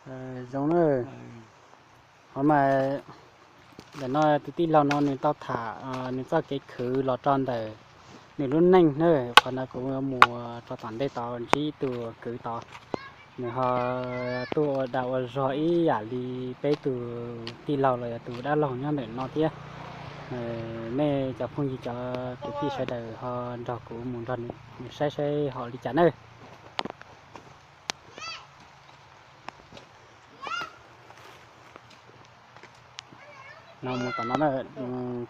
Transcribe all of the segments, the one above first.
Zoo na, ho mas ntawm no tus tij laug no nws tau tham nws txoj kev khwv los rau ntawm nws lub neej na, qhov no kuv mus rau tom ntej tod ntsib tus kwv tod, nws ho tuaj ua dag ua zog ib yam li peb tus tij laug los yog tus dab laug nyob ntawm no thiab. Nej cov phooj ywg cov kwv tij sawv daws ho nrog kuv mus nrog nws saib saib ho li cas na. No mus tom no na,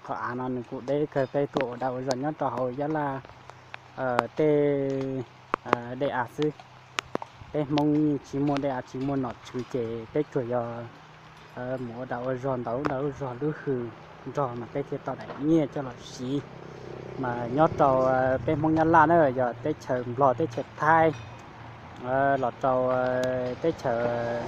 qhov av no nws kuj deb kawg, peb tuaj ua dag ua zog nyob rau hauv Nyab Laj tej dej av xwb. Peb Hmoob yeej tsis muaj dej av tsis muaj nom tswv ces peb tsuas yog mus ua dag ua zog ntawm lub dag lub zog lub hws nrog mas peb thiaj tau daim nyiaj coj los siv. Mas nyob rau peb Hmoob Nyab Laj na yog teb chaws Nplog teb chaws Thaib los rau teb chaws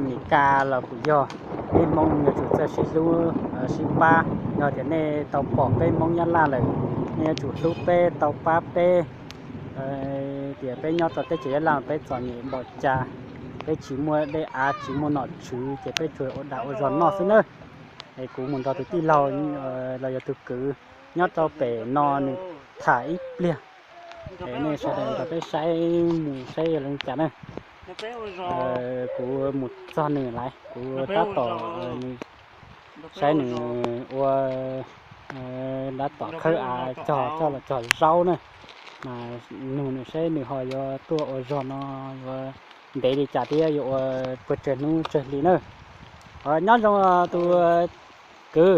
Meskas los kuj yog, peb Hmoob yuav tsum txawj sib hlub sib pab. Yog tias nej tau pom peb Hmoob Nyab Laj lawm, nej yuav tsum hlub peb tau pab peb. Tias peb nyob rau teb chaws Nyab Laj peb txom nyem npaum cas, peb tsis muaj dej av tsis muaj nom tswv ces peb tsuas ua dag ua zog noj xwb nawb. Es kuv mus nrog tus tij laug los yog tus kwv nyob rau pem no nws tham ib pliag, es nej sawv daws nrog peb saib mus saib yog li cas na. Kuv mus txog nws lawm kuv tab tom saib nws ua, tab tom khawb av cog coj los cog zaub na. Mas nug nws saib nws ho yuav tuaj ua zog no yuav ntev li cas thiab yuav ua puas tsawg hnub tsawg hli na. Nyob zoo tus kwv,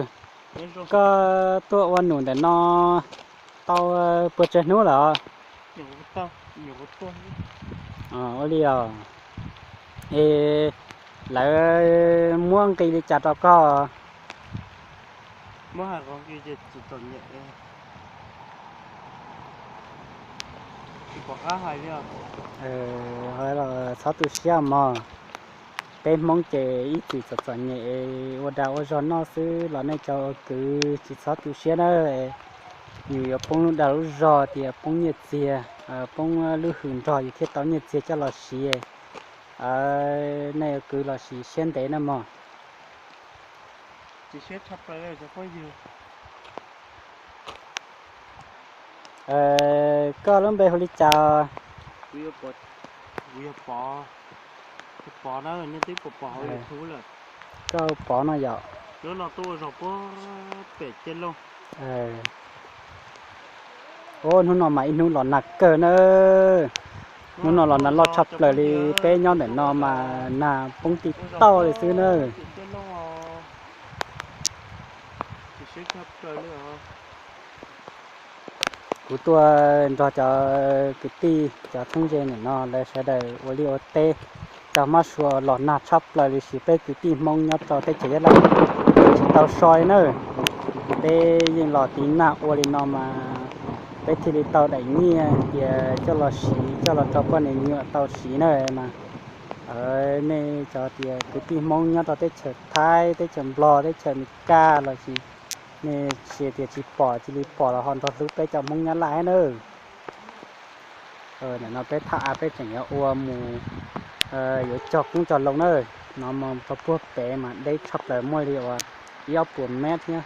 koj tuaj ua num ntawm no tau puas tsawg hnub lawm? Ua li os. Es lawv muab nqi li cas rau koj? Txhob tu siab mog. Peb Hmoob ces ib txwm txom txom nyem ua dag ua zog noj xwb los nej cov ua kwv tsis txhob tu siab na. Yus yuav poob lub dag lub zog tias poob nyiaj txiag, poob lub hws nrog yus thiaj tau nyiaj txiag coj los siv. Nej ua kwv los sis siab ntev na mog. Koj lub npe hu li cas? Koj hu Pov no yom? Ua hnub no mas ib hnub los nag kawg na. Hnub no los nag loj tshaj plaws li, peb nyob ntawm no mas nag poob tij tauj li xwb na. Kuv tuaj nrog cov kwv tij cov txheeb ze ntawm no lawv sawv daws ua liaj ua teb, cov mab sua los nag tshaj plaws li, sis peb kwv tij Hmoob nyob rau teb chaws Nyab Laj tsis tau so li na. Peb yeej los tiv nag ua li no mas peb thiaj li tau daim nyiaj tias coj los siv coj los rau poj niam nyuam tau siv na mas. Nej cov tias kwv tij Hmoob nyob rau teb chaws Thaib, teb chaws Nplog, teb chaws Amelikas los sis nej tias tsis pom cia li pom los ho nrog hlub peb cov Hmoob Nyab Laj na. Ntawm no peb thaj av peb tseem yuav ua mus, yuav cog qoob cog loo na. No mus rau puag pem mas deb tshaj plaws muaj li uas ib ob puas mev thiab.